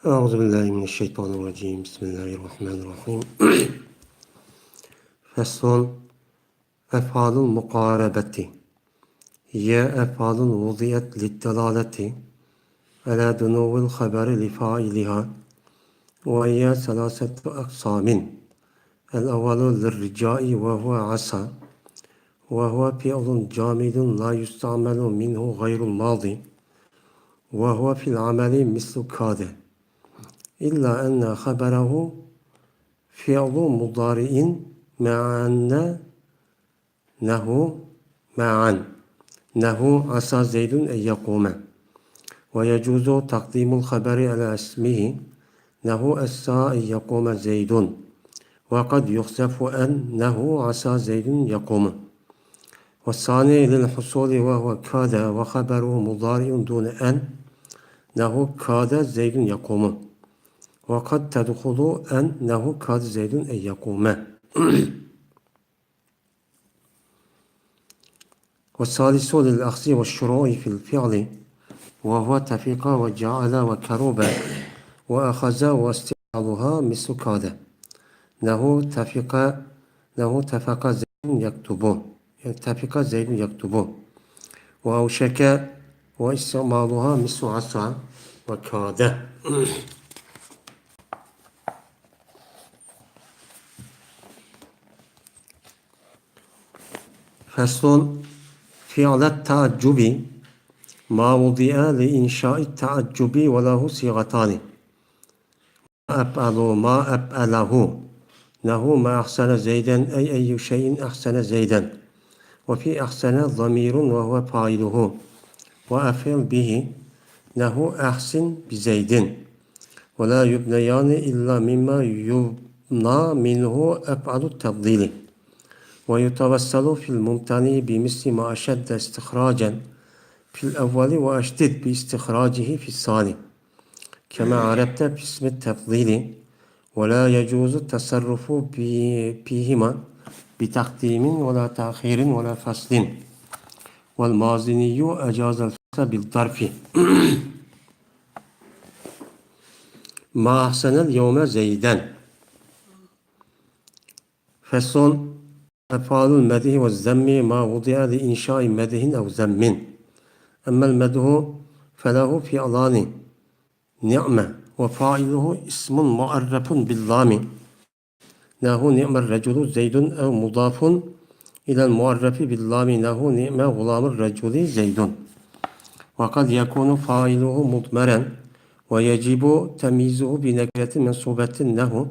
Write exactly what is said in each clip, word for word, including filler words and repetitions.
أعوذ بالله من الشيطان الرجيم. بسم الله الرحمن الرحيم. فصل. أفعال المقاربة. هي أفعال وضعت للدلالة على دنو الخبر لفاعلها، وهي ثلاثة أقسام. الأول للرجاء، وهو عسى، وهو فعل جامد لا يستعمل منه غير الماضي، وهو في العمل مثل كاد، إلا أن خبره فعل مضارع مع أن، نحو معا، نحو عسى زيد أن يقوم. ويجوز تقديم الخبر على اسمه، نحو عسى أن يقوم زيد. وقد يحذف أن، نحو عسى زيد يقوم. والثاني للحصول، وهو كاد وخبره مضارع دون أن، نحو كاد زيد يقوم. وقد تدخل أن، نحو كاد زيد أن يقوم. والثالث للأخذ والشروع في الفعل، وهو تفق وجعل وكرب وأخذ واستعمالها مثل كاد، نحو تفق، نحو تفق زيد يكتب، تفق زيد يكتب، وأوشك واستعمالها مثل عسى وكاد. فصل. فعل التعجب ما وضع لإنشاء التعجب وله صيغتان. ما أفعل، ما أفعله، نحو ما أحسن زيدا، أي أي شيء أحسن زيدا. وفي أحسن ضمير وهو فاعله، وأفعل به، نحو أحسن بزيد. ولا يبنيان إلا مما يبنى منه أفعل التفضيل. ويتوسل في الممتنع بمثل ما أشد استخراجا في الأول وأشدد باستخراجه في الثاني، كما عرفت في اسم التفضيل. ولا يجوز التصرف ب-، فيهما بتقديم ولا تأخير ولا فصل. والمازني أجاز الفصل بالظرف. ما أحسن اليوم زيدا. فصل. أفعال المدح والذم ما وضع لإنشاء مدح أو ذم. أما المدح فله فعلان، نعم، وفاعله اسم معرف باللام، نحو نعم الرجل زيد، أو مضاف إلى المعرف باللام، نحو نعم غلام الرجل زيد. وقد يكون فاعله مضمرا، ويجب تمييزه بنكرة منصوبة، نحو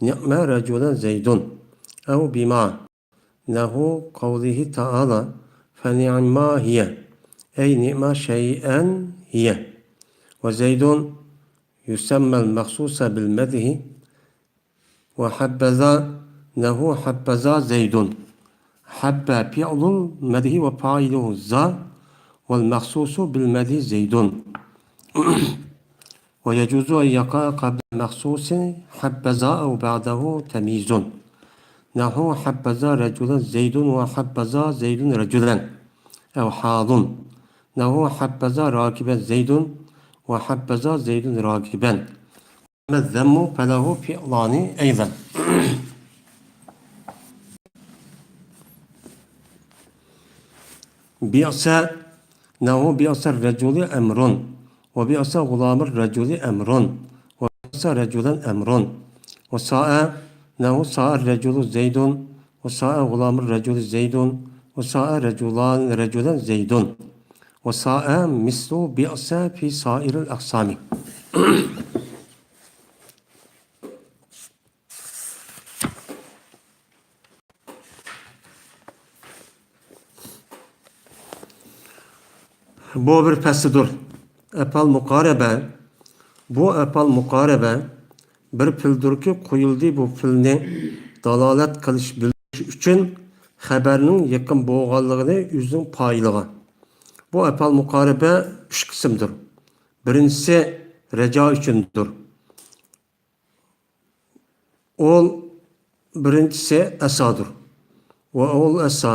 نعم رجلا زيد، أو بما، نحو قوله تعالى: فنعما هي، أي نعم شيئا هي. وزيد يسمى المخصوص بالمدح، وحبذا، نحو حبذا زيد. حب فعل المدح وفاعله ذا، والمخصوص بالمدح زيد. ويجوز أن يقع قبل مخصوص حبذا أو بعده تمييز، نحو حبذا رجلا زيد وحبذا زيد رجلا، أو حال، نحو حبذا راكبا زيد وحبذا زيد راكبا. أما الذم فله فعلان أيضا. بئس، نحو بئس الرجل أمر، وبئس غلام الرجل أمر، وبئس رجلا أمر. وساء، نحو ساء الرجل زيد، وساء غلام الرجل زيد، وساء رجلان، رجلا زيد. وساء مثل بئس في سائر الأقسام. بۇ بىر پەسلىدۇر. ئەپئال مۇقارەبە. بۇ ئەپئال مۇقارەبە بىر پېئىلدۇركى، قويۇلدى بۇ پېئىلنى دالالەت قىلىش، بىلدۈرۈش ئۈچۈن خەبەرنىڭ يېقىن بولغانلىقىنى ئۆزىنىڭ پائىلىغا. بۇ ئەپئال مۇقارەبە ئۈچ قىسىمدۇر. بىرىنچىسى رەجا ئۈچۈندۇر. ئۇل بىرىنچىسى ئەسادۇر. ۋە ئۇل ئەسا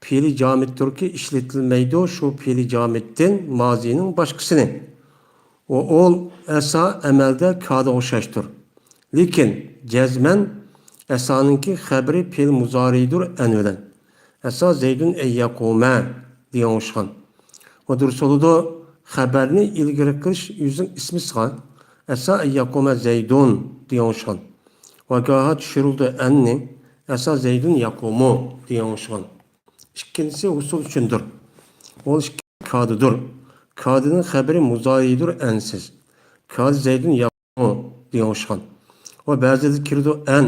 پېئىلى جامىتتۇركى، ئىشلىتىلمەيدۇ شۇ پېئىلى جامىتتىن مازىنىڭ باشقىسىنى. ۋە ئول ئەسا ئەمەلدە كادىغا ئوخشاشتۇر. لېكىن جەزمەن ئەسانىڭكى خەبىرى پېئىل مۇزارىئدۇر ئەن بىلەن. ئەسا زەيدۇن ئەن يەقۇمە دېگەن ئوخشىغان. ۋە دۇرۇس بولىدۇ، خەبەرنى ئىلگىرى قىلىش ئۆزىنىڭ ئىسمىسىغا، ئەسا ئەن يەقۇمە زەيدۇن دېگەن ئوخشىغان. ۋە گاھا چۈشۈرۈلىدۇ ئەننى، ئەسا زەيدۇن يەقۇمۇ دېگەن ئوخشىغان. ئىككىنچىسى ھوسۇل ئۈچۈندۇر. ئول ئىككى كادىدۇر. كادىنىڭ خەبىرى مۇزارىئدۇر ئەنسىز. كادى زەيدۇن يەقۇمۇ دېگەن ئوخشىغان. ۋە بەزىدە كىرىدۇ ئەن،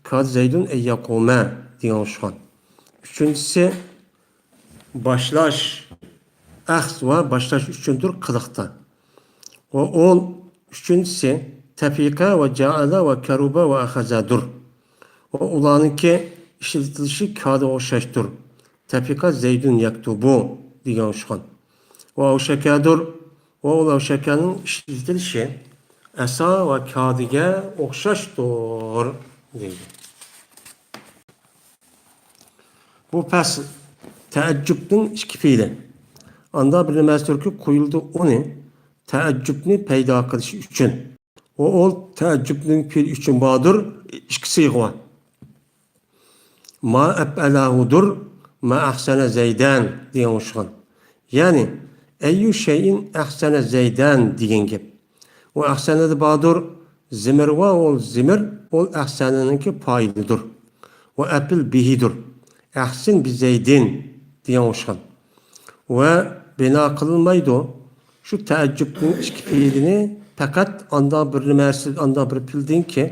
كادى زەيدۇن ئەن يەقۇمە دېگەن ئوخشىغان. ئۈچىنچىسى باشلاش، ئەخز ۋە باشلاش ئۈچۈندۇر قىلىقتا. ۋە ئون ئۈچىنچىسى تەپىقە ۋە جائەلە ۋە كەرۇبە ۋە ئەخەزەدۇر. ۋە ئۇلارنىڭكى ئىشلىتىلىشى كادىغا ئوخشاشتۇر. تەپىقە زەيدۇن يەكتۇبۇ دېگەن ئوخشىغان. ۋە ئەۋشەكەدۇر. ۋە ئۇ ئەۋشەكەنىڭ ئىشلىتىلىشى ئەسا ۋە كادىگە ئوخشاشتۇر، دەيدۇ. بۇ پەسىل تەئەججۈپنىڭ ئىككى پېئىلى. ئاندا بىر نېمە سۆزكى قويۇلدى ئۇنى تەئەججۈپنى پەيدا قىلىش ئۈچۈن. ۋە ئۇ تەئەججۈپنىڭ پېئىلى ئۈچۈن باردۇر، ئىككى سىيغا بار. ما ئەپئەلەھۇدۇر، ما ئەھسەنە زەيدەن دېگەن ئوخشىغان. يەنى، ئەييۇ شەيئىن ئەھسەنە زەيدەن دېگەن گەپ. ئۇ ئەھسەنەدە باردۇر، زىمىر ۋە ئۇ زىمىر، ئۇ ئەھسەنەنىڭكى پائىلىدۇر. ۋە ئەپىل بىھىدۇر. ئەھسىن بىزەيدىن دېگەن ئوخشىغان. ۋە بىنا قىلىنمايدۇ. شۇ تەئەججۈپنىڭ ئىككى پېئىلىنى پەقەت ئاندا بىر نېمەسى، ئاندا بىر پېئىلدىنكى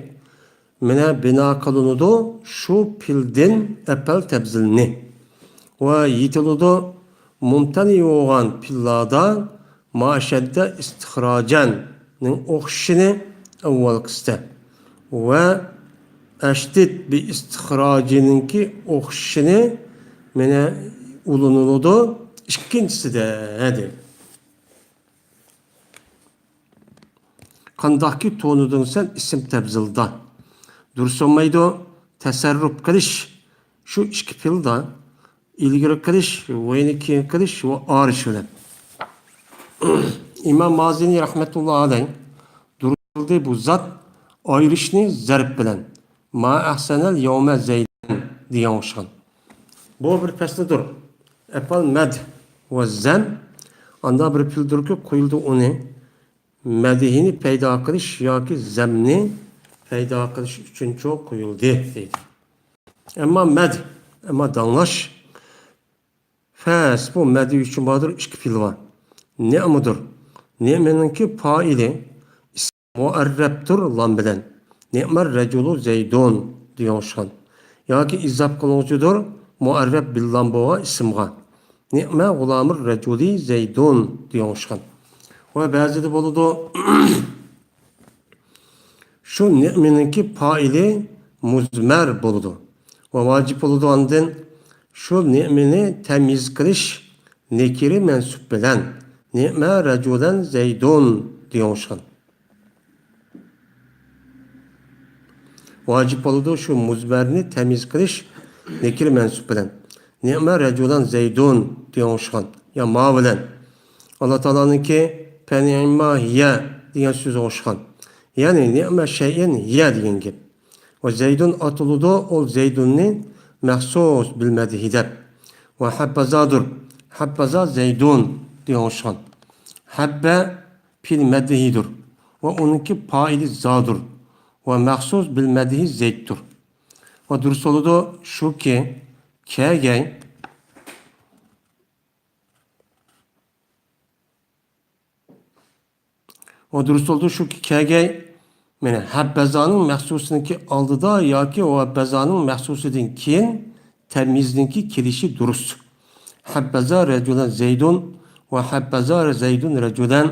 مانا بىنا قىلىنىدۇ، شۇ پېئىلدىن ئەپئەل تەبزىلنى. ۋە يېتىلىدۇ مۇمتەنى بولغان پېئىللاردا ما ئەشەددە ئىستىخراجەننىڭ ئوخشىشىنى ئەۋۋەلقىسىدە. ۋە ئەشدىد بى ئىستىخراجىنىڭكى ئوخشىشىنى مانا ئۇلىنىلىدۇ ئىككىنچىسىدە، دەيدۇ. قانداقكى تونۇدۇڭ سەن ئىسىم تەبزىلدا؟ دۇرۇس بولمايدۇ. تەسەررۇپ قىلىش شۇ ئىككى پېئىلدا ئىلگىرى قىلىش، ۋەينى كېيىن قىلىش ۋە ئارىش بىلەن. ئىمام مازىنى رەھمەتۇللا ئەلەي دۇرۇس قىلدى بۇ زات ئايرىشنى زەرب بىلەن. ما ئەھسەنەل يەۋمە زەيدەن دېگەن ئوخشىغان. بۇ بىر پەسلىدۇر. ئەپئال مەد ۋە زەم ئاندا بىر پېئىلدۇركى قويۇلدى ئۇنى مەدھىنى پەيدا قىلىش ياكى زەمنى پەيدا قىلىش ئۈچۈنچۇ قويۇلدى، دەيدۇ. ئەمما مەد، ئەمما داڭلاش، فەس بۇ مەدھى ئۈچۈن باردۇر، ئىككى پېئىل بار. نېمىدۇر؟ نېمىنىڭكى پائىلى مۇئەررەپتۇر لام بىلەن. نېمە رەجۇلۇ زەيدۇن دېگەن ئوخشىغان. ياكى ئىزاپ قىلغۇچىدۇر مۇئەررەپ بىللام بولغان ئىسىمغا. نېمە غۇلامۇر رەجۇلى زەيدۇن دېگەن ئوخشىغان. ۋە بەزىدە بولىدۇ. شۇ نېمىنىڭكى پائىلى مۇزمەر بولىدۇ. ۋە ۋاجىپ بولىدۇ ئاندىن شۇ نېمىنى تەميىز قىلىش نېكىرە مەنسۇپ بىلەن. نېمە رەجۇلەن زەيدۇن دېگەن ئوخشىغان. ۋاجىپ بولىدۇ شۇ مۇزمەرنى تەميىز قىلىش نېكىرە مەنسۇپ بىلەن. نېمە رەجۇلەن زەيدۇن دېگەن ئوخشىغان. يا ما بىلەن. ئاللا تائالانىڭكى پەنىئما ھىيە دېگەن سۆزىگە ئوخشىغان. يەنى نېمە شەيئەن ھىيە دېگەن گەپ. ۋە زەيدۇن ئاتىلىدۇ، ئۇ زەيدۇننى مەخسۇس بىل مەدھى دەپ. ۋە ھەببەزادۇر. ھەببەزا زەيدۇن دېگەن ئوخشىغان. ھەببە پېئىل مەدھىدۇر. ۋە ئۇنىڭكى پائىلى زادۇر. ۋە مەخسۇس بىل مەدھى زەيدتۇر. ۋە دۇرۇس بولىدۇ شۇكى، كەگەي. ۋە دۇرۇس بولىدۇ شۇكى، كەگەي. مانا، ھەببەزانىڭ مەخسۇسىنىڭكى ئالدىدا ياكى ۋە ھەببەزانىڭ مەخسۇسىدىن كېيىن تەميىزنىڭكى كېلىشى دۇرۇس. ھەببەزا رەجۇلەن زەيدۇن ۋە ھەببەزا زەيدۇن رەجۇلەن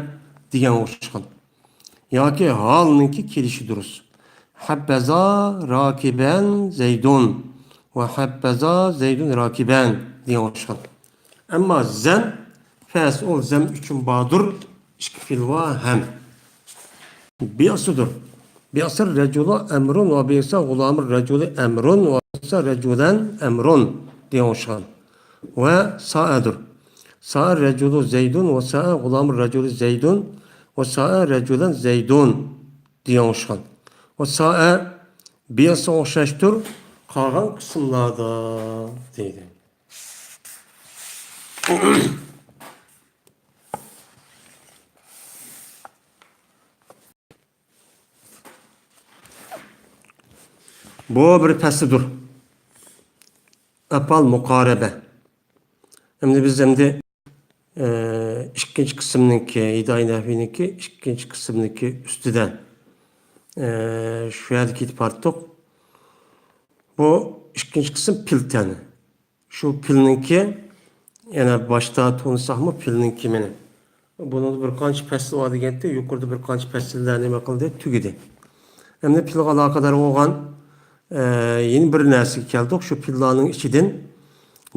دېگەن ئوخشىغان. ياكى ھالنىڭكى كېلىشى دۇرۇس. ھەببەزا راكىبەن زەيدۇن ۋە ھەببەزا زەيدۇن راكىبەن دېگەن ئوخشىغان. ئەمما زەم، فەس ئۇ زەم ئۈچۈن باردۇر، ئىككى پېئىل ۋە ھەم. بىئسىدۇر. بىئسە رەجۇلۇ ئەمرۇن ۋە بىئسە غۇلامۇ رەجۇلى ئەمرۇن ۋە بىئسە رەجۇلەن ئەمرۇن دېگەن ئوخشىغان. ۋە سائەدۇر. سائە رەجۇلۇ زەيدۇن ۋە سائە غۇلامۇ رەجۇلى زەيدۇن ۋەسائە رەجۇلەن زەيدۇن دېگەن ئوخشىغان. ۋەسائە بىئەسىگە ئوخشاشتۇر، قالغان قىسىملاردا دەيدۇ. بۇ بىر پەسلىدۇر. ئەپئال مۇقارەبە. ئەمدى بىز ئەمدى، ئە، ئىككىنچى قىسىمنىڭكى، ھىدايە نەھۋىنىڭكى ئىككىنچى قىسىمنىڭكى ئۈستىدە، ئە، شۇ يەردە كېتىپ بارتۇق. بۇ ئىككىنچى قىسىم پىل تەن. شۇ پىلنىڭكى، يەنە باشتا تونۇساقمۇ پىلنىڭكى مېنى. بۇنىڭدا بىر قانچە پەسلى بار دېگەنتى، يۇقىرىدا بىر قانچە پەسىللەر نېمە قىلدى، تۈگىدى. ئەمدى پىلغا ئالاقىدار بولغان، ئە، يەنە بىر نەرسىگە كەلدۇق. شۇ پىللارنىڭ ئىچىدىن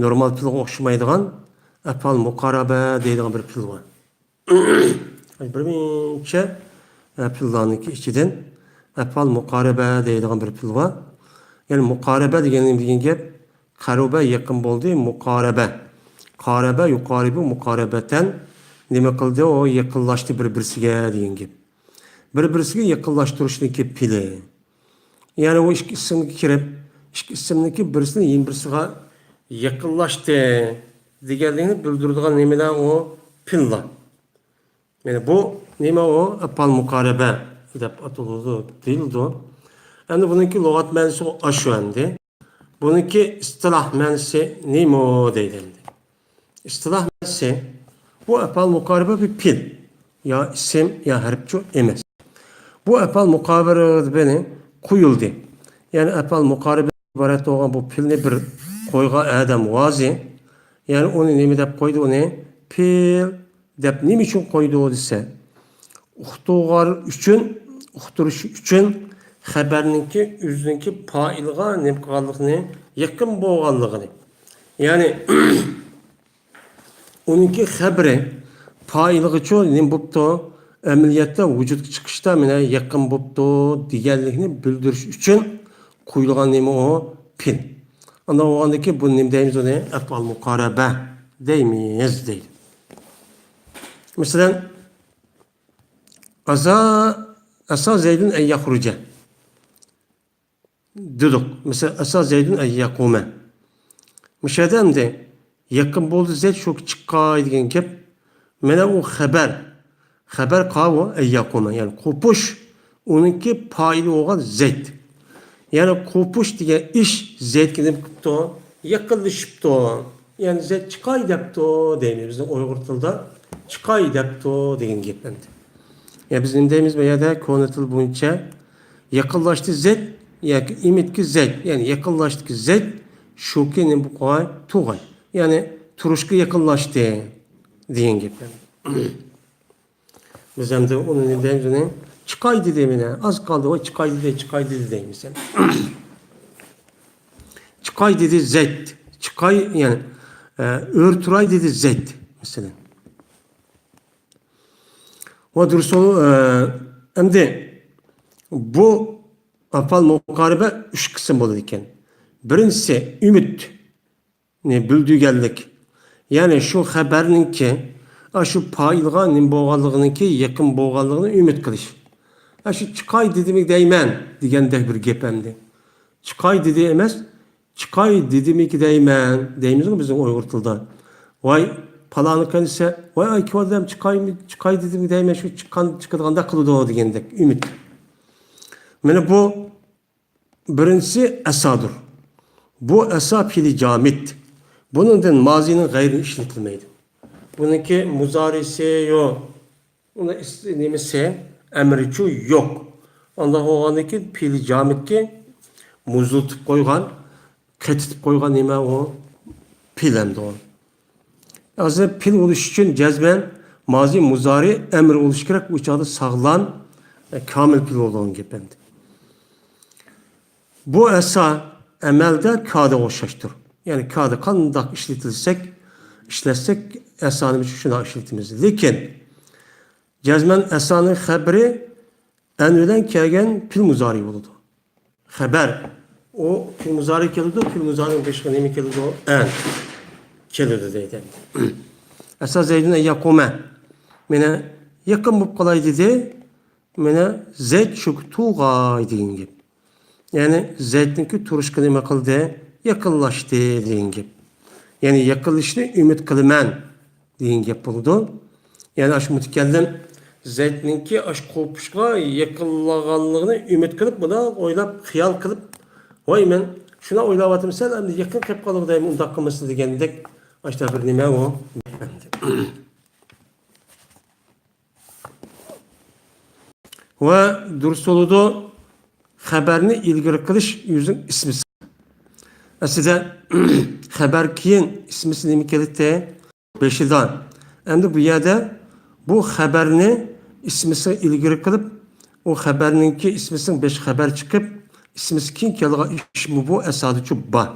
نورمال پىلغا ئوخشىمايدىغان ئەپئال مۇقارەبە دەيدىغان بىر پىل بار. بىر مۇنچە، ئە، پىللارنىڭكى ئىچىدىن ئەپئال مۇقارەبە دەيدىغان بىر پىل بار. يەنى مۇقارەبە دېگەن نېمە دېگەن گەپ؟ قەرۇبە يېقىن بولدى، مۇقارەبە. قارەبە، يۇقارىبۇ، مۇقارەبەتەن. نېمە قىلدى؟ ئۇ يېقىنلاشتى بىر-بىرسىگە دېگەن گەپ. بىر-بىرسىگە يېقىنلاشتۇرۇشنىڭكى پىلى. يەنى ئۇ ئىككى ئىسىمگە كىرىپ، ئىككى ئىسىمنىڭكى بىرسىنى يەنە بىرسىغا يېقىنلاشتى دېگەنلىكنى بىلدۈرىدىغان نېمىلەر ئۇ پىللار. يەنى بۇ نېمە ئۇ؟ ئەپئال مۇقارەبە دەپ ئاتىلىدۇ، دېيىلىدۇ. ئەمدى بۇنىڭكى لۇغەت مەنىسى ئاشۇ ئەمدى. بۇنىڭكى ئىستىلاھ مەنىسى نېمە دەيدۇ ئەمدى؟ ئىستىلاھ مەنىسى، بۇ ئەپئال مۇقارىبە بىر پېئىل، يا ئىسىم، يا ھەرپچۇ ئەمەس. بۇ ئەپئال مۇقارىبە دېگىنى قويۇلدى. يەنى ئەپئال مۇقارىبە ئىبارەت بولغان بۇ پېئىلنى بىر قويغان ئادەم ۋازى. يەنى ئۇنى نېمە دەپ قويدى؟ ئۇنى پېئىل دەپ نېمە ئۈچۈن قويدى دېسە، ئۇقتۇرغان ئۈچۈن، ئۇقتۇرۇش ئۈچۈن خەبەرنىڭكى ئۆزىنىڭكى پائىلغا نېمە قىلغانلىقىنى، يېقىن بولغانلىقىنى. يەنى ئۇنىڭكى خەبىرى پائىلغىچۇ نېمە بوپتۇ؟ ئەمەلىيەتتە ۋۇجۇدقا چىقىشتا مانا يېقىن بوپتۇ دېگەنلىكنى بىلدۈرۈش ئۈچۈن قويۇلغان نېمە ئۇ؟ پېئىل. ئانداق بولغاندىكىن بۇ نېمە دەيمىز ئۇنى؟ ئەپئال مۇقارەبە دەيمىز دەيدۇ. مەسىلەن، ئەسا، ئەسا زەيدۇن ئەن يەخرۇجە دېدۇق. مەسىلەن، ئەسا زەيدۇن ئەن يەقۇمە. مۇشۇ يەردە ئەمدى يېقىن بولدى زەيد، شۇ چىقاي دېگەن گەپ. مانا ئۇ خەبەر. خەبەر قاۋۇ ئەن يەقۇمە. يەنى قوپۇش، ئۇنىڭكى پائىلى بولغان زەيد. يەنى قوپۇش دېگەن ئىش زەيدكە نېمە قىپتۇ؟ يېقىنلىشىپتۇ. يەنى زەيد چىقاي دەپتۇ دەيمىز. بىزنىڭ ئۇيغۇر تىلىدا چىقاي دەپتۇ دېگەن گەپ ئەمدى. يا بىز نېمە دەيمىز بۇ يەردە كونا تىل بويىچە؟ يېقىنلاشتى زەيد ياكى ئۈمىدكى زەيد. يەنى يېقىنلاشتىكى زەيد شۇكى نېمە بولغاي؟ تۇغاي. يەنى تۇرۇشقا يېقىنلاشتى دېگەن گەپ. بىز ئەمدى ئۇنى نېمە دەيمىز ئۇنى؟ چىقاي دېدى مانا. ئاز قالدى، ۋاي چىقاي دېدى، چىقاي دېدى دەيمىز ئەمدى. چىقاي دېدى زەيد. چىقاي، يەنى، ئە، ئۆرە تۇراي دېدى زەيد، مەسىلەن. ۋە دۇرۇس ئۇ، ئە، ئەمدى بۇ ئەپئال مۇقارىبە ئۈچ قىسىم بولىدىكەن. بىرىنچىسى ئۈمىد. نى بىلدۈرگەنلىك. يەنى شۇ خەبەرنىڭكى، ئاشۇ پائىلغا نېمە بولغانلىقىنىڭكى يېقىن بولغانلىقىنى ئۈمىد قىلىش. ئاشۇ چىقاي دېدىمىكى دەيمەن دېگەندەك بىر گەپ ئەمدى. چىقاي دېدى ئەمەس، چىقاي دېدىمىكى دەيمەن دەيمىزغۇ بىزنىڭ ئۇيغۇر تىلىدا. ۋاي، پالانى قېنىسە، ۋاي، ئاي، كۆردۈم، چىقاي، چىقاي دېدىمىكى دەيمەن، شۇ چىققان، چىقىدىغاندەك قىلىدۇ دېگەندەك ئۈمىد. مانا بۇ بىرىنچىسى ئەسادۇر. بۇ ئەسا پېئلى جامىد. بۇنىڭدىن مازىنىڭ غەيرى ئىشلىتىلمەيدۇ. بۇنىڭكى مۇزارىسى يوق. ئۇنىڭ ئىس-، نېمىسى، ئەمرىچۇ يوق. ئانداق بولغاندىن كېيىن پېئلى جامىدكى مۇزلىتىپ قويغان، قېتىتىپ قويغان نېمە ئۇ؟ پېئىل ئەمدى ئۇ. ھازىر پېئىل بولۇش ئۈچۈن جەزمەن مازى، مۇزارى، ئەمرى بولۇشى كېرەك. ئۇ چاغدا ساغلام، ئە، كامىل پېئىل بولىدىغان گەپ ئەمدى. بۇ ئەسا ئەمەلدە كادىغا ئوخشاشتۇر. يەنى كادى قانداق ئىشلىتىلسەك، ئىشلەتسەك، ئەسانى شۇنداق ئىشلىتىمىز. لېكىن جەزمەن ئەسانىڭ خەبىرى ئەن بىلەن كەلگەن پېئىل مۇزارى بولىدۇ. خەبەر. ئۇ پېئىل مۇزارى كېلىدۇ، پېئىل مۇزارىنىڭ بېشىغا نېمە كېلىدۇ؟ ئەن كېلىدۇ دەيدۇ. ئەسا زەيدۇن ئەن يەقۇمە. مانا يېقىن بولۇپ قالاي دېدى. مانا زەيد شۇ تۇغاي دېگەن گەپ. يەنى زەيدنىڭكى تۇرۇشقا نېمە قىلدى؟ يېقىنلاشتى دېگەن گەپ. يەنى يېقىنلىشىشنى ئۈمىد قىلىمەن دېگەن گەپ بولىدۇ. يەنى ئاشۇ مۇتەكەللىم زەيدنىڭكى ئاشۇ قوپۇشقا يېقىنلىغانلىقىنى ئۈمىد قىلىپ، مۇنداق ئويلاپ، خىيال قىلىپ، ۋاي، مەن شۇنداق ئويلاۋاتىمەن، سەل ئەمدى يېقىن قېلىپ قالغۇدەيمەن، ئۇنداق قىلمىسۇن دېگەندەك، ئاشۇنداق بىر نېمە ئۇ. ۋە دۇرۇس بولىدۇ، خەبەرنى ئىلگىرى قىلىش ئۆزىنىڭ ئىسمىسى. ئەسلىدە خەبەر كېيىن ئىسمىسى نېمە كېلىدى؟ بېشىدا. ئەمدى بۇ يەردە بۇ خەبەرنى ئىسمىسىغا ئىلگىرى قىلىپ، ئۇ خەبەرنىڭكى ئىسمىسىنىڭ بېشى خەبەر چىقىپ، ئىسمىسى كېيىن كېلىدىغان ئىشمۇ بۇ ئەسادىچۇ بار.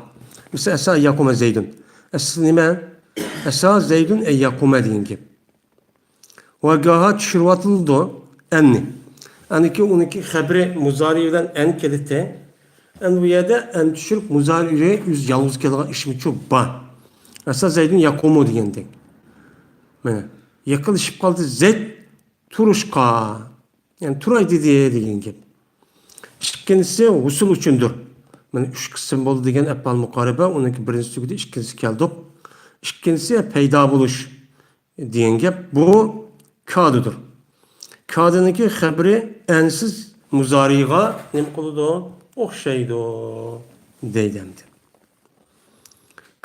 مىسال، ئەسا ياقۇمە زەيدۇن. ئەسلى نېمە؟ ئەسا زەيدۇن ئەي ياقۇمە دېگەن گەپ. ۋە گاھا چۈشۈرۈۋاتىلىدۇ ئەننى. ئەننىكى ئۇنىڭكى خەبىرى مۇزارى بىلەن ئەن كېلىدۇ. ئەن بۇ يەردە ئەن چۈشۈرۈپ مۇزارىنى ئۆزى يالغۇز كېلىدىغان ئىشمۇچۇ بار. ئەسا زەيدۇن ياقۇمۇ دېگەندەك. مانا، يېقىنلىشىپ قالدى زەيد تۇرۇشقا. يەنى تۇراي دېدى دېگەن گەپ. ئىككىنچىسى ھۇسۇل ئۈچۈندۇر. مانا ئۈچ قىسىم بولدى دېگەن ئەپئال مۇقارىبە، ئۇنىڭكى بىرىنچىسى تۈگىدى، ئىككىنچىسى كەلدۇق. ئىككىنچىسى پەيدا بولۇش دېگەن گەپ. بۇ كادىدۇر. كادىنىڭكى خەبىرى ئەنسىز مۇزارىغا نېمە قىلىدۇ؟ ئوخشايدۇ دەيدۇ ئەمدى.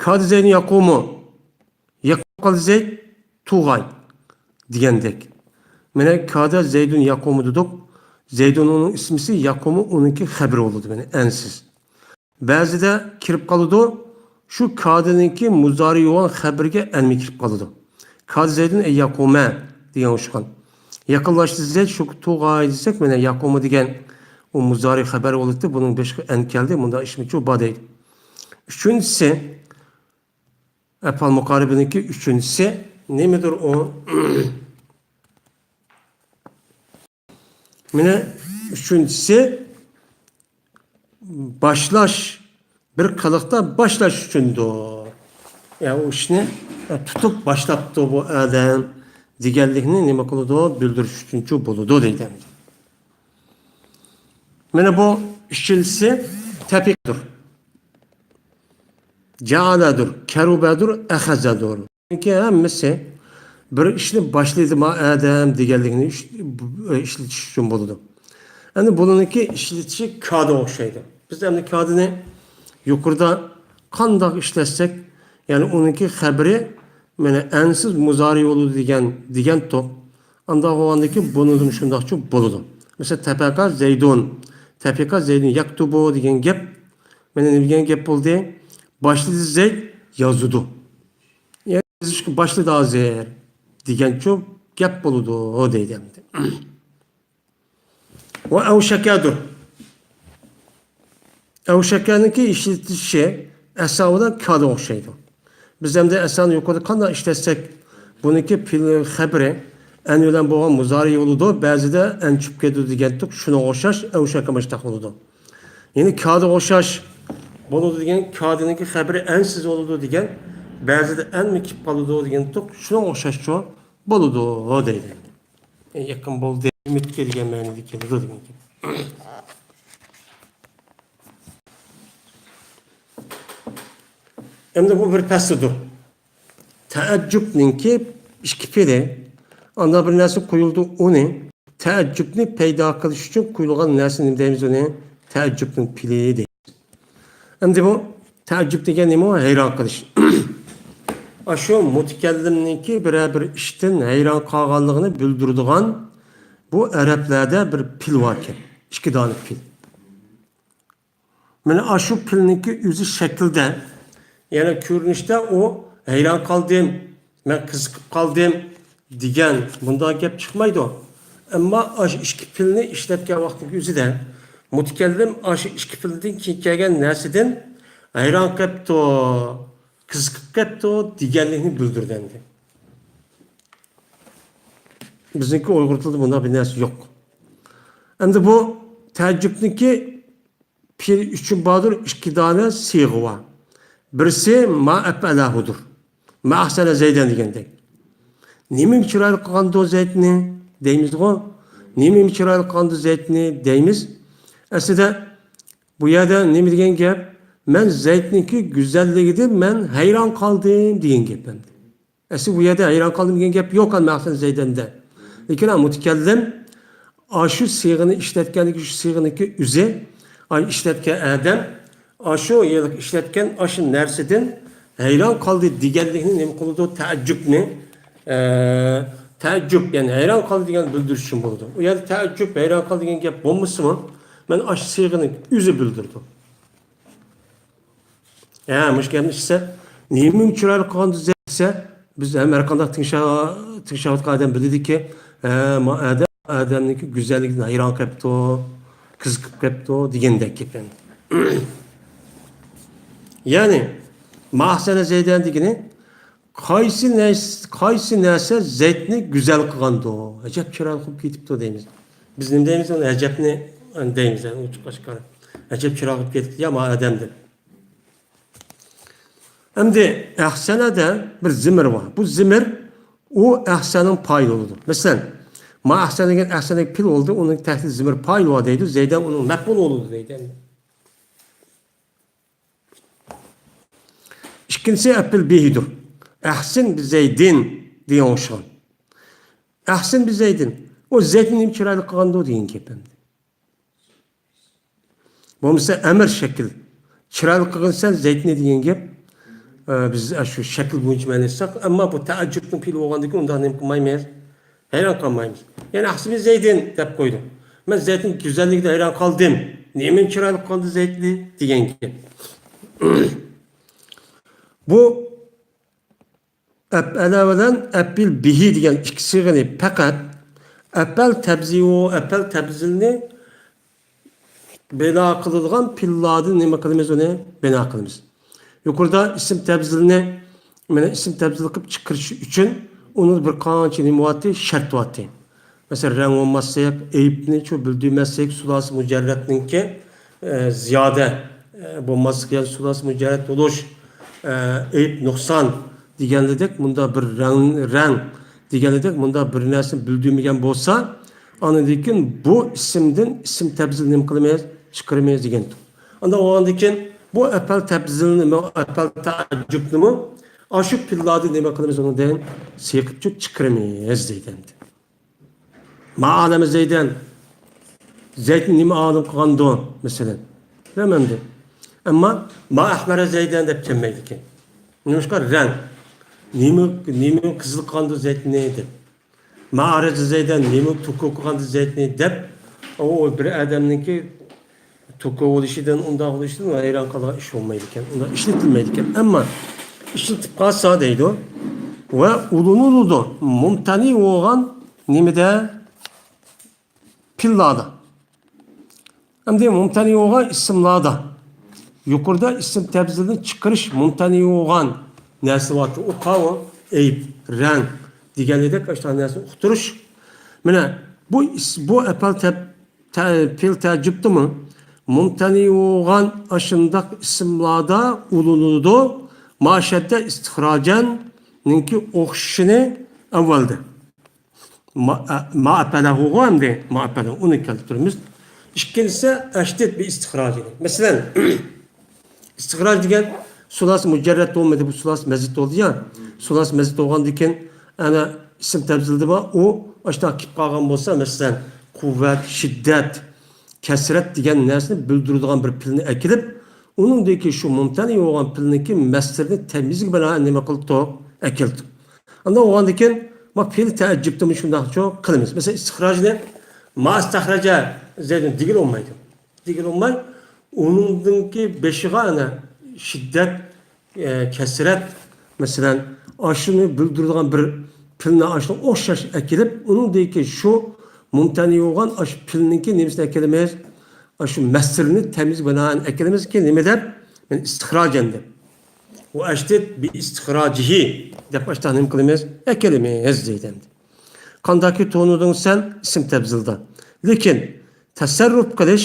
كادى زەيدۇن ياقۇمۇ. يېقىن قالدى زەيد، تۇغاي دېگەندەك. مانا كادە زەيدۇن ياقۇمۇ دېدۇق. زەيدۇن ئۇنىڭ ئىسمىسى، ياقۇمۇ ئۇنىڭكى خەبىرى بولىدۇ، مانا ئەنسىز. بەزىدە كىرىپ قالىدۇ، شۇ كادىنىڭكى مۇزارى يوغان خەبىرىگە ئەنمۇ كىرىپ قالىدۇ. كادە زەيدۇن ئەي ياقۇمە دېگەن ئوخشىغان. يېقىنلاشتى زەيد شۇ تۇغاي دېسەك، مانا ياقۇمۇ دېگەن ئۇ مۇزارى خەبەر بولاتتى، بۇنىڭ بېشىغا ئەن كەلدى، مۇنداق ئىشمۇچۇ بار دەيدۇ. ئۈچىنچىسى، ئەپئال مۇقارىبىنىڭكى ئۈچىنچىسى نېمىدۇر ئۇ؟ مانا ئۈچىنچىسى باشلاش، بىر قىلىقتا باشلاش ئۈچۈندۇر. يا ئۇ ئىشنى تۇتۇپ باشلاپتۇ بۇ ئادەم دېگەنلىكنى نېمە قىلىدۇ؟ بىلدۈرۈش ئۈچۈنچۇ بولىدۇ دەيدۇ. مانا بۇ ئۈچىنچىسى تەپىقدۇر. جەئەلەدۇر، كەرۇبەدۇر، ئەخەزەدۇر. چۈنكى ھەممىسى بىر ئىشنى باشلىدى ما ئادەم دېگەنلىكنى ئىش-، ئىشلىتىش ئۈچۈن بولىدۇ. ئەمدى بۇنىڭكى ئىشلىتىشى كادىغا ئوخشايدۇ. بىز ئەمدى كادىنى يۇقىرىدا قانداق ئىشلەتسەك، يەنى ئۇنىڭكى خەبىرى مانا ئەنسىز مۇزارى بولىدۇ دېگەن، دېگەنتۇق. ئانداق بولغاندىكىن بۇنىڭدىمۇ شۇنداقچۇ بولىدۇ. مەسىلەن، تەپەقا زەيدۇن، تەپىقا زەيدۇن يەكتۇبۇ دېگەن گەپ. مانا نېمە دېگەن گەپ بولدى؟ باشلىدى زەيد يازىدۇ. يەنى يېزىشقا باشلىدى ھازىر دېگەنچۇ گەپ بولىدۇ دەيدۇ ئەمدى. ۋە ئەۋشەكەدۇر. ئەۋشەكەنىڭكى ئىشلىتىلىشى ئەسا بىلەن كادىغا ئوخشايدۇ. بىز ئەمدى ئەسانى يۇقىرىدا قانداق ئىشلەتسەك، بۇنىڭكى پېئىل خەبىرى ئەن بىلەن بولغان مۇزارى بولىدۇ، بەزىدە ئەن چۈشۈپ كېتىدۇ دېگەنتۇق، شۇنىڭغا ئوخشاش ئەۋشەكە مۇشتاق بولىدۇ. يەنى كادىغا ئوخشاش بولىدۇ دېگەن، كادىنىڭكى خەبىرى ئەنسىز بولىدۇ دېگەن، بەزىدە ئەنمۇ كېلىپ قالىدۇ دېگەنتۇق، شۇنىڭغا ئوخشاشچۇ بولىدۇ دەيدۇ. يېقىن بولدى، ئۈمىدكە دېگەن مەنىدە كېلىدۇ دېگەن گەپ. ئەمدى بۇ بىر پەسلىدۇر. تەئەججۈبنىڭكى ئىككى پېئىلى، ئانداق بىر نەرسە قويۇلىدۇ، ئۇنى، تەئەججۈبنى پەيدا قىلىش ئۈچۈن قويۇلغان نەرسە نېمە دەيمىز ئۇنى؟ تەئەججۈبنىڭ پېئىلى دەيمىز. ئەمدى بۇ تەئەججۈب دېگەن نېمە؟ ھەيران قېلىش. ئاشۇ مۇتەكەللىمنىڭكى بىرەر بىر ئىشتىن ھەيران قالغانلىقىنى بىلدۈرىدىغان بۇ ئەرەبلەردە بىر پېئىل باركەن. ئىككى دانە پېئىل. مانا ئاشۇ پېئىلنىڭكى ئۆزى شەكىلدە، يەنى كۆرۈنۈشتە ئۇ ھەيران قالدىم، مەن قىزىقىپ قالدىم دېگەن مۇنداق گەپ چىقمايدۇ. ئەمما ئاشۇ ئىككى پېئىلنى ئىشلەتكەن ۋاقتىنىڭ ئۆزىدە مۇتەكەللىم ئاشۇ ئىككى پېئىلدىن كېيىن كەلگەن نەرسىدىن ھەيران قېپتۇ، قىزىقىپ قېپتۇ دېگەنلىكنى بىلدۈرىدۇ ئەمدى. بىزنىڭكى ئۇيغۇر تىلىدا بۇنداق بىر نەرسە يوق. ئەمدى بۇ تەئەججۈبنىڭكى پېئىل ئۈچۈن باردۇر، ئىككى دانە سىيغا بار. بىرسى ما ئەپئەلەھۇدۇر. ما ئەھسەنە زەيدەن دېگەندەك. نېمە چىرايلىق قىلغاندۇ زەيدنى؟ دەيمىزغۇ. نېمە چىرايلىق قىلغاندۇ زەيتنى دەيمىز. ئەسلىدە بۇ يەردە نېمە دېگەن گەپ؟ مەن زەيتنىڭكى گۈزەللىكىدىن مەن ھەيران قالدىم دېگەن گەپ ئەمدى. ئەسلى بۇ يەردە ھەيران قالدىم دېگەن گەپ يوق ئەمما ئەھسەن زەيدەندە. لېكىن ھە، مۇتەكەللىم ئاشۇ سىيغىنى ئىشلەتكەندىكى شۇ سىيغىنىڭكى ئۆزى، ئاي، ئىشلەتكەن ئادەم ئاشۇ يەرلىك ئىشلەتكەن ئاشۇ نەرسىدىن ھەيران قالدى دېگەنلىكنى نېمە قىلىدۇ؟ تەئەججۈپنى، ئە، تەئەججۈپ، يەنى ھەيران قالدى دېگەننى بىلدۈرۈش ئۈچۈن بولىدۇ. ئۇ يەردە تەئەججۈپ، ھەيران قالدى دېگەن گەپ بولمىسىمۇ، مەن ئاشۇ سىيغىنىڭ ئۆزى بىلدۈرىدۇ. ھە، مۇشۇ گەپنى ئىشلىسە، نېمىڭ چىرايلىق قىلغاندۇ دېسە، بىز ھەم ھەر قانداق تىڭشا-، تىڭشاۋاتقان ئادەم بىلىدىكى، ھە، ما ئادەم، ئادەمنىڭكى گۈزەللىكىدىن ھەيران قېپتۇ، قىزىقىپ قېپتۇ دېگەندەك گەپ ئەمدى. يەنى، ما ئەھسەنە زەيدەن دېگىنى، قايسى نەرس-، قايسى نەرسە زەيتنى گۈزەل قىلغاندۇ؟ ئەجەب چىرايلىق قىلىپ كېتىپتۇ دەيمىز. بىز نېمە دەيمىز؟ ئۇنى ئەجەبنى دەيمىز، يەنى ئوچۇق ئاشكارا. ئەجەب چىرايلىق قىلىپ كېتىپتۇ، يا ما ئادەم دەپ. ئەمدى ئەھسەنەدە بىر زىمىر بار. بۇ زىمىر ئۇ ئەھسەننىڭ پايىلى بولىدۇ. مەسىلەن، ما ئەھسەن دېگەن ئەھسەندىكى پېئىل بولدى، ئۇنىڭ تەھتىدە زىمىر پايىل بار دەيدۇ، زەيدەن ئۇنىڭ مەپئۇلى بولىدۇ دەيدۇ. ئىككىنچىسى ئەپئىل بىھىدۇر. ئەھسىن بىزەيدىن دېگەن ئوخشىغان. ئەھسىن بىزەيدىن. ئۇ زەيدنى نېمە چىرايلىق قىلغاندۇ دېگەن گەپ ئەمدى. بولمىسا ئەمر شەكىل. چىرايلىق قىلغىنسەن زەيتنى دېگەن گەپ. ئە، بىز ئە، شۇ شەكىل بويىچە مەنىسەق، ئەمما بۇ تەئەججۈپنىڭ پېئىلى بولغاندىن كېيىن ئۇنداق نېمە قىلمايمىز؟ ھەيران قالمايمىز. يەنى ئەھسىن بىزەيدىن دەپ قويدۇم. مەن زەيتنىڭ گۈزەللىكىدە ھەيران قالدىم. نېمە چىرايلىق قىلغاندۇ زەيتنى دېگەن گەپ. بۇ ئەپئەلە بىلەن ئەپئىل بىھى دېگەن ئىككى سىيغىنى پەقەت ئەپئەل تەبزىيۇ، ئەپئەل تەبزىلنى بىنا قىلىدىغان پېئىللاردىن نېمە قىلىمىز ئۇنى؟ بىنا قىلىمىز. يۇقىرىدا ئىسىم تەبزىلنى، مانا ئىسىم تەبزىل قىلىپ چىقىرىش ئۈچۈن ئۇنىڭ بىر قانچە نېمە بارتى؟ شەرت بارتى. مەسىلەن، رەڭ بولماسلىق، ئەيىبنى شۇ بىلدۈرمەسلىك، سۇلاسە مۇجەررەتنىڭكى، ئە، زىيادە، ئە، بولماسلىق، يەنى سۇلاسە مۇجەررەت بولۇش، ئە، ئەيىب، نۇقسان دېگەنلىدەك مۇندا بىر رەڭ، رەڭ دېگەنلىدەك مۇندا بىر نەرسىنى بىلدۈرمىگەن بولسا، ئاندىن كېيىن بۇ ئىسىمدىن ئىسىم تەبزىل نېمە قىلىمىز؟ چىقىرىمىز دېگەن. ئاندىن ئۇنىڭدىن كېيىن بۇ ئەپئەل تەبزىلنى، ئەپئەل تەئەججۈبنىمۇ ئاشۇ پېئىللاردىن نېمە قىلىمىز؟ ئۇنىڭدىن سىيغىچە چىقىرىمىز دەيدۇ ئەمدى. ما ئەلەمە زەيدەن. زەيدنى نېمە ئالىم قىلغاندۇ، مەسىلەن؟ بىلمەمدۇ. ئەمما ما ئەھمەرە زەيدەن دەپ كەلمەيدىكەن. نېمىشقا؟ رەڭ. نېمە، نېمە قىزىل قىلغاندۇ زەيدنى دەپ. ما ئەرەجە زەيدەن، نېمە توكۇ قىلغاندۇ زەيدنى دەپ، ئۇ بىر ئادەمنىڭكى توكۇ بولۇشىدىن، ئۇنداق بولۇشىدىن ھەيران قالىدىغان ئىش بولمايدىكەن. ئۇنداق ئىشلىتىلمەيدىكەن. ئەمما ئىشلىتىپ قالسا دەيدۇ. ۋە ئۇلىنىلىدۇ. مۇمتەنى بولغان نېمىدە؟ پېئىللاردا. ئەمدى مۇمتەنى بولغان ئىسىملاردا. يۇقىرىدا ئىسىم تەبزىلدىن چىقىرىش مۇمتەنى بولغان نەرسە بارتى. ئۇ قاۋۇ، ئەيىب، رەڭ دېگەندەك ئاشۇنداق نەرسىنى ئۇقتۇرۇش. مانا بۇ ئىس-، بۇ ئەپئەل تەب-، تە-، پېئىل تەئەججۈبتىمۇ مۇمتەنى بولغان ئاشۇنداق ئىسىملاردا ئۇلىنىلىدۇ. ما شەددە ئىستىخراجەننىڭكى ئوخشىشىنى ئەۋۋەلدە. ما-، ئە-، ما ئەپەلەھۇغۇ ئەمدى، ما ئەپەلەھۇ، ئۇنى كەلتۈرىمىز. ئىككىنچىسى، ئەشدىد بى ئىستىخراجىنى. مەسىلەن، ئىستىخراج دېگەن سۇلاسە مۇجەررەت بولمىدى، بۇ سۇلاسە مەزىد بولدى يا. سۇلاسە مەزىد بولغاندىن كېيىن، ئەنە ئىسىم تەبزىلدە بار، ئۇ ئاشۇنداق كېلىپ قالغان بولسا، مەسىلەن، قۇۋۋەت، شىددەت، كەسرەت دېگەن نەرسىنى بىلدۈرىدىغان بىر پېئىلنى ئەكېلىپ، ئۇنىڭدىكى شۇ مۇمتەنى بولغان پېئىلنىڭكى مەسدىرىنى تەميىزگە بىنائەن نېمە قىلدۇق؟ ئەكەلدۇق. ئاندىن بولغاندىن كېيىن، ما پېئىل تەئەججۈبتىمۇ شۇنداقچۇ قىلىمىز. مەسىلەن، ئىستىخراجنى ما ئىستەخرەجە زەيدۇن دېگىلى بولمايدۇ. دېگىلى بولماي، ئۇنىڭدىنكى بېشىغا ئەنە شىددەت، ئە، كەسرەت، مەسىلەن، ئاشۇنى بىلدۈرىدىغان بىر پېئىلنى ئاشۇنىڭغا ئوخشاش ئەكېلىپ، ئۇنىڭدىكى شۇ مۇمتەنى بولغان ئاشۇ پېئىلنىڭكى نېمىسىنى ئەكېلىمىز؟ ئاشۇ مەسدىرىنى تەميىز بىنائەن ئەكېلىمىزكى، نېمە دەپ؟ مەن ئىستىخراجەن دەپ. ۋە ئەشدىد بى ئىستىخراجىھى دەپ ئاشۇنداق نېمە قىلىمىز؟ ئەكېلىمىز دەيدۇ ئەمدى. قانداقكى تونۇدۇڭ سەن ئىسىم تەبزىلدا. لېكىن تەسەررۇپ قىلىش،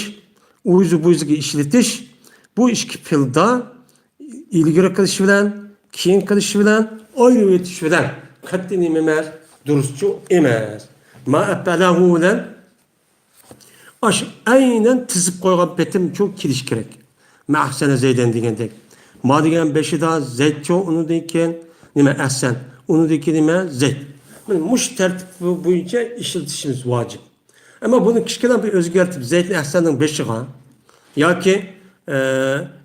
ئۇيزۇ بۇيزۇغا ئىشلىتىش، بۇ ئىككى پېئىلدا ئىلگىرى قىلىش بىلەن، كېيىن قىلىش بىلەن، ئايرىۋېتىش بىلەن قەتئىي نېمە ئەمەس؟ دۇرۇسچۇ ئەمەس. ما ئەپئەلەھۇ بىلەن ئاش ئەينەن تىزىپ قويغان پېتىمچۇ كېلىش كېرەك. ما ئەھسەنە زەيدەن دېگەندەك. ما دېگەن بېشىدا زەيدچۇ، ئۇنىڭدىن كېيىن نېمە؟ ئەھسەن. ئۇنىڭدىن كېيىن نېمە؟ زەيد. مانا مۇشۇ تەرتىپ بويىچە ئىشلىتىشىمىز ۋاجىپ. ئەمما بۇنى كىچىككىنە بىر ئۆزگەرتىپ، زەيدنى ئەھسەننىڭ بېشىغا ياكى، ئە،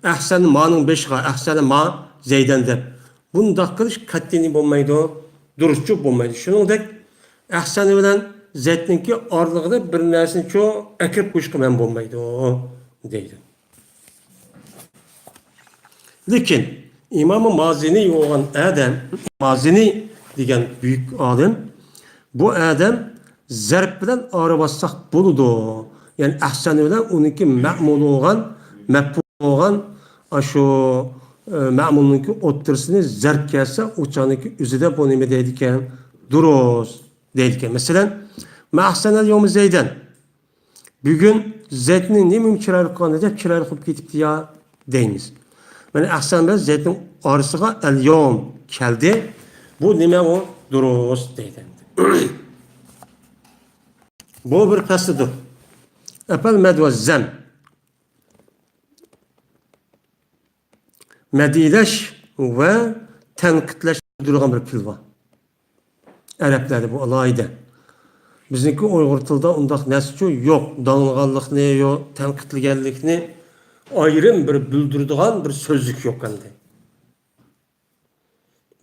ئەھسەننى مانىڭ بېشىغا، ئەھسەنە ما زەيدەن دەپ، بۇنداق قىلىش قەتئىي بولمايدۇ، دۇرۇسچۇ بولمايدۇ. شۇنىڭدەك ئەھسەنى بىلەن زەيدنىڭكى ئارىلىقىدا بىر نەرسىنىچۇ ئەكىرىپ قويۇشقا مەن بولمايدۇ، دەيدۇ. لېكىن ئىمامى مازىنى بولغان ئادەم، مازىنى دېگەن بۈيۈك ئالىم، بۇ ئادەم زەرپ بىلەن ئايرىۋالساق بولىدۇ. يەنى ئەھسەن بىلەن ئۇنىڭكى مەمۇل بولغان، مەپئۇل بولغان، ئاشۇ، ئە، مەمۇلنىڭكى ئوتتۇرىسىنى زەرپ كەلسە، ئۇ چاغنىڭكى ئۆزىدە بۇ نېمە دەيدىكەن؟ دۇرۇس دەيدىكەن. مەسىلەن، ما ئەھسەنەل يومى زەيدەن. بۈگۈن زەيدنى نېمە چىرايلىق قىلغان دەپ چىرايلىق قىلىپ كېتىپتۇ يا دەيمىز. مانا ئەھسەن بىلەن زەيدنىڭ ئارىسىغا ئەل يوم كەلدى. بۇ نېمە ئۇ؟ دۇرۇس دەيدۇ. بۇ بىر پەسلىدۇر. ئەپەل مەد ۋە زەم. مەدھىيلەش ۋە تەنقىدلەش بىلدۈرىدىغان بىر پېئىل بار. ئەرەبلەردە بۇ ئالاھىدە. بىزنىڭكى ئۇيغۇر تىلىدا ئۇنداق نەرسىچۇ يوق. داڭلىغانلىقنى، يو-، تەنقىدلىگەنلىكنى ئايرىم بىر بىلدۈرىدىغان بىر سۆزلۈك يوق ئەمدى.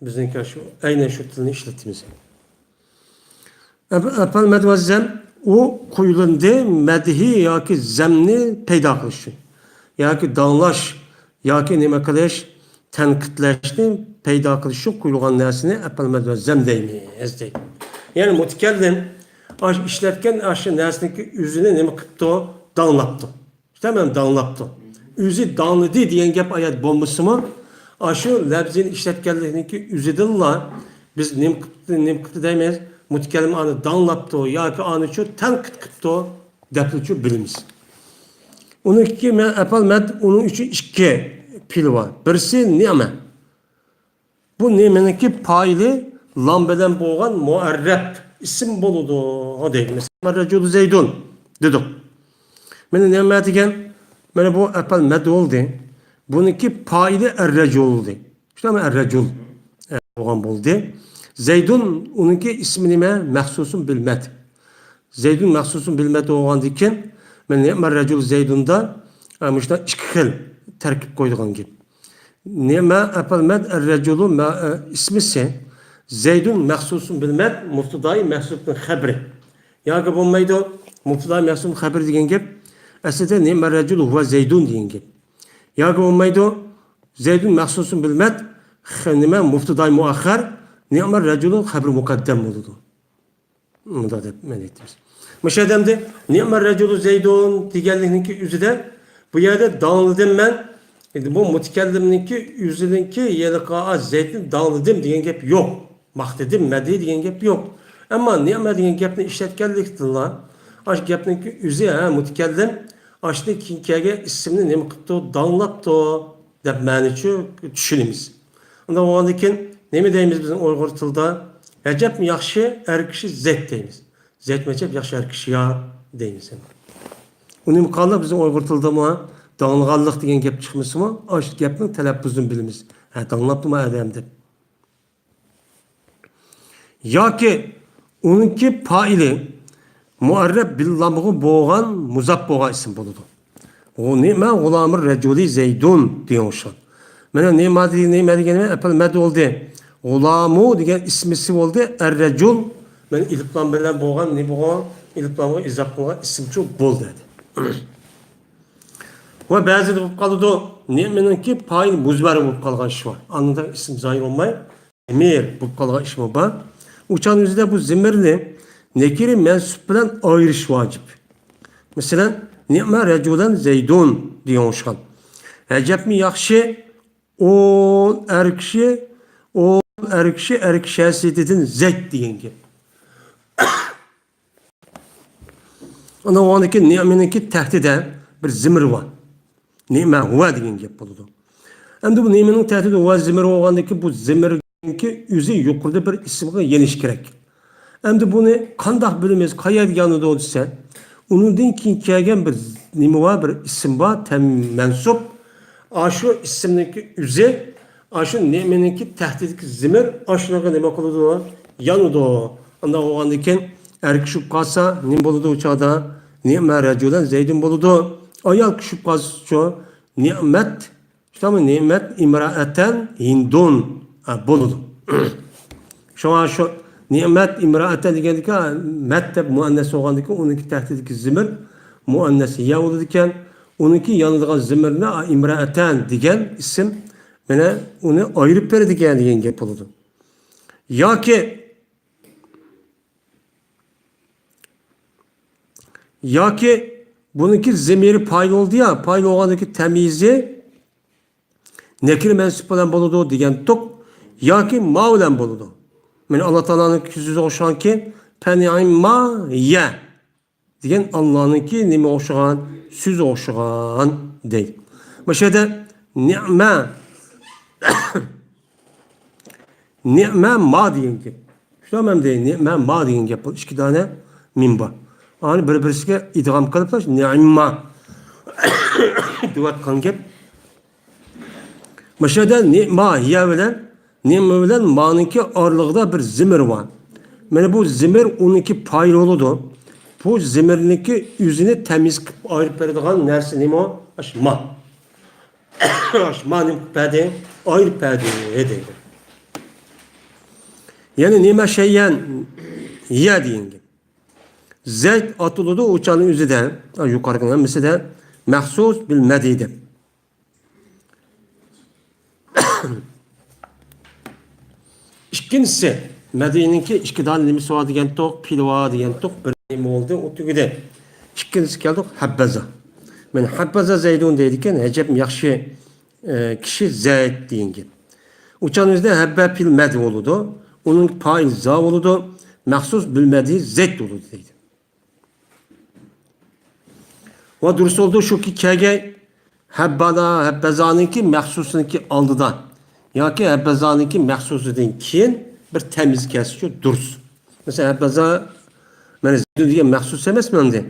بىزنىڭكى شۇ، ئەينەن شۇ تىلنى ئىشلىتىمىز. ئەپ-، ئەپەل مەد ۋە زەم، ئۇ قويۇلۇندى مەدھى ياكى زەمنى پەيدا قىلىش ئۈچۈن. ياكى داڭلاش، ياكى نېمە قىلىش، تەنقىدلەشنى پەيدا قىلىش ئۈچۈن قويۇلغان نەرسىنى ئەپەل مەد ۋە زەم دەيمىز، دەيدۇ. يەنى مۇتەكەللىم ئاش-، ئىشلەتكەن ئاشۇ نەرسىنىڭكى ئۆزىنى نېمە قىپتۇ؟ داڭلاپتۇ. شۇنداق مەن داڭلاپتۇ. ئۆزى داڭلىدى دېگەن گەپ ئايەت بولمىسىمۇ، ئاشۇ لەپزىنى ئىشلەتكەنلىكنىڭكى ئۆزىدىنلا بىز نېمە قىپتۇ، نېمە قىپتۇ دەيمىز؟ مۇتەكەللىم ئانى داڭلاپتۇ ياكى ئانىچۇ تەنقىد قىپتۇ دەپلىچۇ بىلىمىز. ئۇنىڭكى مەن ئەپەل مەد ئۇنىڭ ئۈچۈن ئىككى پېئىلى بار. بىرسى نېمە؟ بۇ نېمىنىڭكى پائىلى لام بىلەن بولغان مۇئەررەپ ئىسىم بولىدۇ دەيدۇ. مەسىلەن، رەجۇلۇ زەيدۇن دېدۇق. مانا نېمە دېگەن؟ مانا بۇ ئەپەل مەد بولدى. بۇنىڭكى پائىلى ئەررەجۇل دېدى. شۇنداقمۇ؟ ئەررەجۇل، ئە، بولغان بولدى. زەيدۇن ئۇنىڭكى ئىسمى نېمە؟ مەخسۇسۇن بىل مەد. زەيدۇن مەخسۇسۇن بىل مەد بولغاندىن كېيىن، مانا نېمە رەجۇل زەيدۇندا، ئە، مۇشۇنداق ئىككى خىل تەركىب قويىدىغان گەپ. نېمە ئەپەل مەد ئەررەجۇلۇ مە-، ئە، ئىسمىسى زەيدۇن مەخسۇسۇن بىل مەد مۇبتىدائى مەھزۇفنىڭ خەبىرى. ياكى بولمايدۇ، مۇبتىدائى مەھزۇفنىڭ خەبىرى دېگەن گەپ ئەسلىدە نېمە رەجۇلۇ ھۇۋە زەيدۇن دېگەن گەپ. ياكى بولمايدۇ، زەيدۇن مەخسۇسۇن بىل مەد خ-، نېمە مۇبتىدائى مۇئەخخەر، نېمە رەجۇلۇ خەبىرى مۇقەددەم بولىدۇ. مۇنداق دەپ مەن ئېيتىمىز. مۇشۇ ئادەمدە نېمە رەجۇلۇ زەيدۇن دېگەنلىكنىڭكى ئۆزىدە بۇ يەردە داڭلىدىم مەن. ئەمدى بۇ مۇتەكەللىمنىڭكى ئۆزىنىڭكى ھېلىقى زەيدنى داڭلىدىم دېگەن گەپ يوق. ماختىدىم، مەدھى دېگەن گەپ يوق. ئەمما نېمە دېگەن گەپنى ئىشلەتكەنلىكتىنلا، ئاشۇ گەپنىڭكى ئۆزى، ھە، مۇتەكەللىم ئاشۇنى كېيىن كەلگەن ئىسىمنى نېمە قىپتۇ؟ داڭلاپتۇ دەپ مەنىچۇ چۈشىنىمىز. ئۇنداق بولغاندىن كېيىن نېمە دەيمىز بىزنىڭ ئۇيغۇر تىلىدا؟ ئەجەبمۇ ياخشى ئەر كىشى زەيد دەيمىز. زەيدمۇ ئەجەب ياخشى ئەر كىشى يا دەيمىز. ئۇنى قانداق بىزنىڭ ئۇيغۇر تىلىدىمۇ داڭلىغانلىق دېگەن گەپ چىقمىسىمۇ، ئاشۇ گەپنىڭ تەلەپپۇزىنى بىلىمىز. ھە، داڭلاپتىمۇ ئادەم دەپ. ياكى ئۇنىڭكى پائىلى مۇئەررەپ بىللامغا بولغان، مۇزاپ بولغان ئىسىم بولىدۇ. ئۇ نېمە؟ غۇلامۇر رەجۇلى زەيدۇن دېگەن ئوخشىغان. مانا نېمە دېگەن، نېمە دېگەن ئەپەل مەد بولدى. غۇلامۇ دېگەن ئىسمىسى بولدى. ئەر رەجۇل، مانا ئېلىپلام بىلەن بولغان، نېمە بولغان؟ ئېلىپلامغا ئىزاپ قىلغان ئىسىمچۇ بولدى. ۋە بەزىدە بولۇپ قالىدۇ، نېمىنىڭكى پائىل مۇزمەر بولۇپ قالغان ئىش بار. ئاندىن ئىسىم زايى بولماي، زىمىر بولۇپ قالغان ئىشمۇ بار. ئۇ چاغنىڭ ئۆزىدە بۇ زىمىرنى نەكىرە مەنسۇپ بىلەن ئايرىش ۋاجىپ. مەسىلەن، نېمە رەجۇلەن زەيدۇن دېگەن ئوخشىغان. ئەجەبمۇ ياخشى، ئۇ ئەر كىشى، ئۇ ئەر كىشى، ئەر كىشى ھەسىيىتىدىن زەيد دېگەن گەپ. ئانا ئۇنىڭكى نېمىنىڭكى تەھتىدە بىر زىمىر بار. نېمە ھۇۋا دېگەن گەپ بولىدۇ. ئەمدى بۇ نېمىنىڭ تەھتىدە ھۇۋا زىمىر بولغاندىكىن، بۇ زىمىرنىڭكى ئۆزى يۇقىرىدا بىر ئىسىمغا يېنىش كېرەك. ئەمدى بۇنى قانداق بىلىمىز، قەيەردە يانىدۇ دېسە، ئۇنىڭدىن كېيىن كەلگەن بىر نېمە بار، بىر ئىسىم بار، تەم-، مەنسۇپ. ئاشۇ ئىسىمنىڭكى ئۆزى، ئاشۇ نېمىنىڭكى تەھتىدىكى زىمىر، ئاشۇنىڭغا نېمە قىلىدۇ؟ يانىدۇ. ئانداق بولغاندىكىن، ئەر كىشى بولۇپ قالسا، نېمە بولىدۇ ئۇ چاغدا؟ نېمە رەجۇلەن زەيدۇن بولىدۇ. ئايال كىشى بولۇپ قالسىچۇ؟ نېمەت شۇنداقمۇ؟ نېمەت ئىمرائەتەن ھىندۇن. ھە، بولىدۇ. شۇڭا شۇ نېمەت ئىمرائەتەن دېگەندىكى، مەت دەپ مۇئەننەس بولغاندىكىن، ئۇنىڭكى تەھتىدىكى زىمىر مۇئەننەس يە بولىدىكەن. ئۇنىڭكى يانىدىغان زىمىرنى، ئا، ئىمرائەتەن دېگەن ئىسىم، مانا، ئۇنى ئايرىپ بېرىدىكەن دېگەن گەپ بولىدۇ. ياكى ياكى بۇنىڭكى زىمىرى پايىل بولدى يا، پايىل بولغاندىكى تەميىزى نەكىرە مەنسۇپ بىلەن بولىدۇ دېگەنتۇق، ياكى ما بىلەن بولىدۇ. مانا، ئاللا تائالانىڭ سۆزىگە ئوخشىغانكى، پەنىئىمما يە دېگەن ئاللانىڭكى نېمە ئوخشىغان؟ سۆزى ئوخشىغان دەيدۇ. مۇشۇ يەردە نېمە نېمە ما دېگەن گەپ. شۇنداقمۇ دەي، نېمە ما دېگەن گەپ بولدى. ئىككى دانە مىم بار. ئانى بىر-بىرسىگە ئىدغام قىلىپ، نېمە دېۋاتقان گەپ. مۇشۇ يەردە نېمە يە بىلەن، نېمە بىلەن مانىڭكى ئارىلىقىدا بىر زىمىر بار. مانا بۇ زىمىر ئۇنىڭكى پايىل بولىدۇ. بۇ زىمىرنىڭكى ئۆزىنى تەميىز قىلىپ ئايرىپ بېرىدىغان نەرسە نېمە؟ ئاشۇ ما. ئاشۇ ما نېمە قىلىپ بەردى؟ ئايرىپ بەردى دەيدۇ. يەنى نېمە شەيئەن يە دېگەن گەپ. زەيت ئاتىلىدۇ ئۇ چاغنىڭ ئۆزىدە، يۇقىرىقىنىڭ ھەممىسىدە مەخسۇس بىل مەدھى دەپ. ئىككىنچىسى، مەدھىنىڭكى ئىككى دانە نېمىسى بار دېگەنتۇق، پېئىلى بار دېگەنتۇق، بىر نېمە بولدى، ئۇ تۈگىدى. ئىككىنچىسى كەلدۇق، ھەببەزا. مانا ھەببەزا زەيدۇن دەيدىكەن، ئەجەب ياخشى، ئە، كىشى زەيد دېگەن گەپ. ئۇ چاغنىڭ ئۆزىدە ھەببە پېئىل مەدھى بولىدۇ، ئۇنىڭ پائىل زا بولىدۇ، مەخسۇس بىل مەدھى زەيد بولىدۇ دەيدۇ. ۋە دۇرۇس بولىدۇ شۇكى، كەلگەي ھەببادا، ھەببەزانىڭكى مەخسۇسىنىڭكى ئالدىدا ياكى ھەببەزانىڭكى مەخسۇسىدىن كېيىن بىر تەميىز كەلسىچۇ دۇرۇس. مەسىلەن، ھەببەزا، مانا زەيدۇن دېگەن مەخسۇس ئەمەسمۇ ئەمدى؟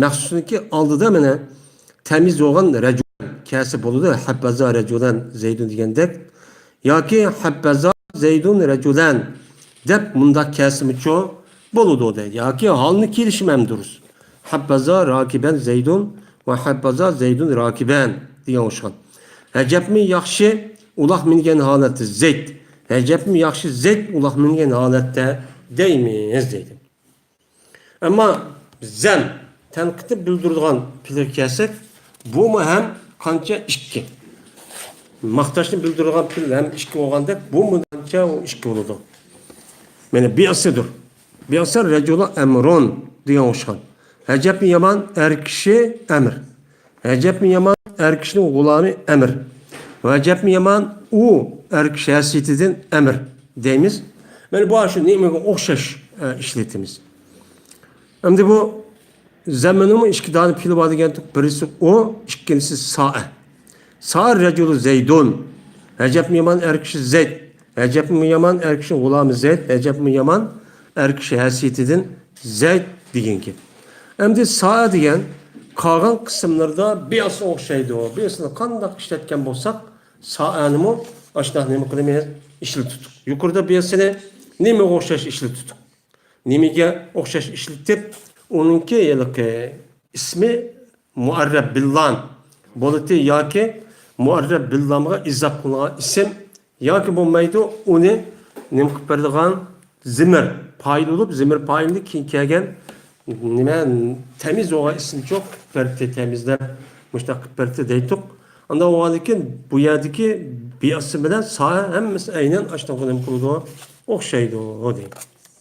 مەخسۇسنىڭكى ئالدىدا مانا تەميىز بولغان رەجۇلەن كەلسە بولىدۇ. ھەببەزا رەجۇلەن زەيدۇن دېگەندەك. ياكى ھەببەزا زەيدۇن رەجۇلەن دەپ مۇنداق كەلسىمۇچۇ بولىدۇ دەيدۇ. ياكى ھالنى كېلىشىمۇ ھەم دۇرۇس. ھەببەزا راكىبەن زەيدۇن ۋە ھەببەزا زەيدۇن راكىبەن دېگەن ئوخشىغان. ئەجەبمۇ ياخشى ئۇلاق مىنگەن ھالەتتە زەيد، ئەجەبمۇ ياخشى زەيد ئۇلاق مىنگەن ھالەتتە دەيمىز دەيدۇ. ئەمما زەم، تەنقىدنى بىلدۈرىدىغان پېئىلگە كەلسەك، بۇمۇ ھەم قانچە؟ ئىككى. ماختاشنى بىلدۈرىدىغان پېئىل ھەم ئىككى بولغاندەك، بۇمۇ قانچە؟ ئۇ ئىككى بولىدۇ. مانا بىئسىدۇر. بىئسە رەجۇلۇ ئەمرۇن دېگەن ئوخشىغان. ئەجەبمۇ يامان ئەر كىشى ئەمىر. ئەجەبمۇ يامان ئەر كىشىنىڭ غۇلامى ئەمىر. ۋە ئەجەبمۇ يامان ئۇ ئەر كىشى ھەسىيىتىدىن ئەمىر دەيمىز. مانا بۇ شۇ نېمىگە ئوخشاش، ئە، ئىشلىتىمىز. ئەمدى بۇ زەممىنىڭمۇ ئىككى دانە پېئىلى بار دېگەنتۇق، بىرسى ئۇ، ئىككىنچىسى سائە. سائە رەجۇلۇ زەيدۇن. ئەجەبمۇ يامان ئەر كىشى زەيد. ئەجەبمۇ يامان ئەر كىشىنىڭ غۇلامى زەيد، ئەجەبمۇ يامان ئەر كىشى ھەسىيىتىدىن زەيد دېگەن گەپ. ئەمدى سائە دېگەن قالغان قىسىملىرىدا بىئسىغا ئوخشايدۇ. بىئسىنى قانداق ئىشلەتكەن بولساق، سائەنىمۇ ئاشۇنداق نېمە قىلىمىز؟ ئىشلىتىۋەتتۇق. يۇقىرىدا بىئسىنى نېمىگە ئوخشاش ئىشلىتىۋەتتۇق؟ نېمىگە ئوخشاش ئىشلىتىپ، ئۇنىڭكى ھېلىقى ئىسمى مۇئەررەب بىللام بولىدۇ ياكى مۇئەررەب بىللامغا ئىزاپ قىلىنغان ئىسىم ياكى بولمايدۇ، ئۇنى نېمە قىلىپ بېرىدىغان زىمىر پائىل بولۇپ، زىمىر پائىلنى كېيىن كەلگەن نېمە تەميىز بولغان ئىسىمچۇ قىلىپ بەردى، تەميىزلەپ مۇشۇنداق قىلىپ بەردى دەيتتۇق. ئانداق بولغاندىكىن بۇ يەردىكى بىئسە بىلەن سائە ھەممىسى ئەينەن ئاشۇنداق نېمە قىلىدۇ، ئوخشايدۇ دەيدۇ.